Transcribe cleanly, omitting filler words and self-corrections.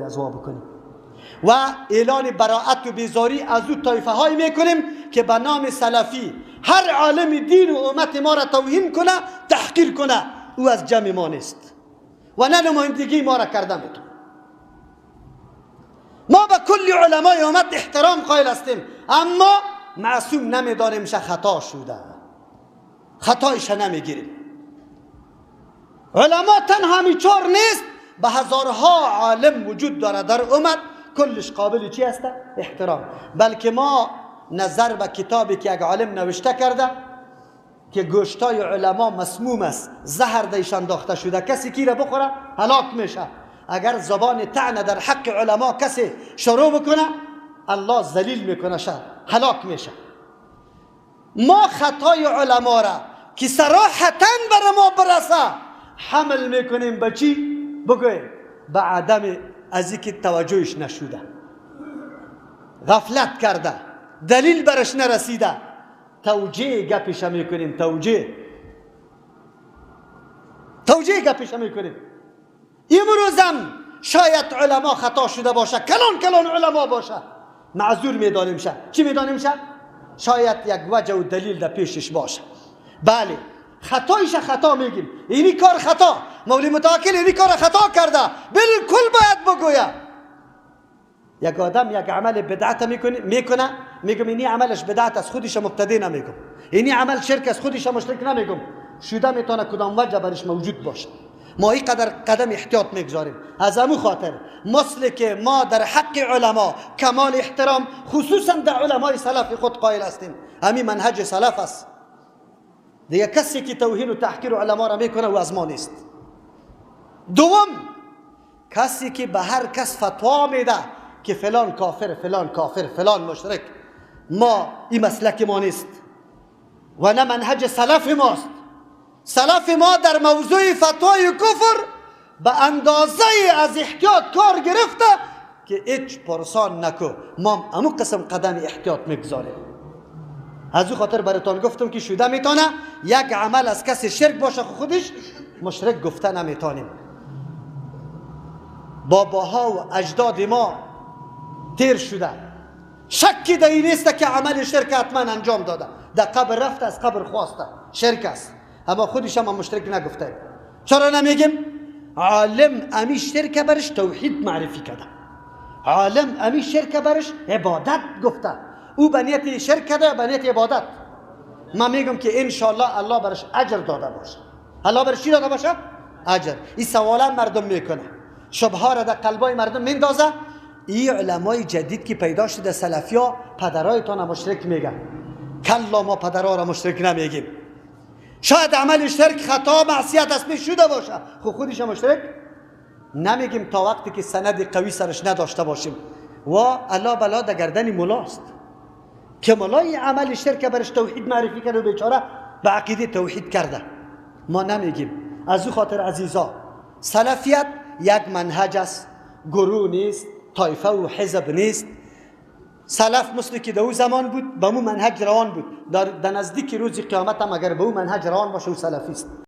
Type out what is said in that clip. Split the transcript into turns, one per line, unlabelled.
از وا بکنیم و اعلان براءت و بیزاری از او طایفه های میکنیم که به نام سلفی هر عالم دین و امت ما را توهین کنه، تحقیر کنه، او از جمع ما نیست و نه نمایندگی ما را کرده میتونه. ما به کل علمای امت احترام قائل هستیم، اما معصوم نمیدانیم شه خطا شده، خطایش نمیگیریم. علما تنها همی چهار نیست، به هزارها عالم وجود داره در امت، کلش قابل چی هست؟ احترام. بلکه ما نظر به کتابی که یک عالم نوشته کرده که گوشتای علما مسموم است، زهر دیش انداخته شده، کسی کی را بخوره هلاک میشه. اگر زبان طعنه در حق علما کسی شروع بکنه، الله ذلیل میکنه، شه هلاک میشه. ما خطای علما را که صراحتا بر ما برسه حمل میکنیم به چی؟ بگویم به عدم از اینکه توجهش نشده، غفلت کرده، دلیل برش نرسیده، توجیه گپش میکنیم، توجیه گپش میکنیم. امروزم شاید علما خطا شده باشه، کلان کلان علما باشه، معذور میدانیم شه. چی میدانیم شه؟ شاید یک وجه و دلیل در پیشش باشه. بله، خطایش خطا میگیم، اینی کار خطا، مولوی متوکل اینی کار خطا کرده، بالکل باید بگویه. یک آدم یک عمل بدعت میکنه، میگم اینی عملش بدعت است، خودش مبتدی نمیگم، اینی عمل شرک است، خودش مشرک نمیگم، شده میتونه کدام وجه برش موجود باشه. ما این قدر قدم احتیاط میگذاریم. از امو خاطر مثل که ما در حق علما کمال احترام خصوصا در علمای سلف خود قائل هستیم، همین منهج سلف است. دیگه کسی که توهین و تحقیر علما را میکنه و از ما نیست. دوم، کسی که به هر کس فتوا میده که فلان کافر، فلان کافر، فلان مشرک، ما این مسلک ما نیست و نه منهج سلف ماست. سلف ما در موضوع فتوای کفر به اندازه از احتیاط کار گرفته که هیچ پرسان نکو، ما امو قسم قدم احتیاط میگذاریم. از او خاطر براتان گفتم که شده میتونه یک عمل از کسی شرک باشه، خودش مشرک گفته نمیتونیم. باباها و اجداد ما تیر شده، شکی در این نیست که عمل شرک حتما انجام داده، در قبر رفته، از قبر خواسته، شرک است، اما خودش هم مشرک نگفته. چرا نمیگیم؟ عالم امی شرک برش توحید معرفی کرده، عالم امی شرک برش عبادت گفته، او به نیت شرک کرده، به نیت عبادت. ما میگم که انشالله الله برش اجر داده باشه. الله برش چی داده باشه؟ اجر. این سوالا مردم میکنه، شبهه را در قلبای مردم میندازه. این علمای جدید که پیدا شده سلفیا پدرایتان مشرک میگن. کلا، ما پدرها را مشرک نمیگیم. شاید عمل شرک خطا معصیت از پیش شده باشه، خب خودش مشرک نمیگیم تا وقتی که سند قوی سرش نداشته باشیم. و الله بلا در گردن ملاست که ملای عمل شرک برش توحید معرفی کرده و بیچاره به عقیده توحید کرده. ما نمیگیم. از او خاطر عزیزا، سلفیت یک منهج است، گروه نیست، طایفه و حزب نیست. سلف مثل که در او زمان بود به مو منهج روان بود، در نزدیک روز قیامت هم اگر به او منهج روان باشه او سلفی است.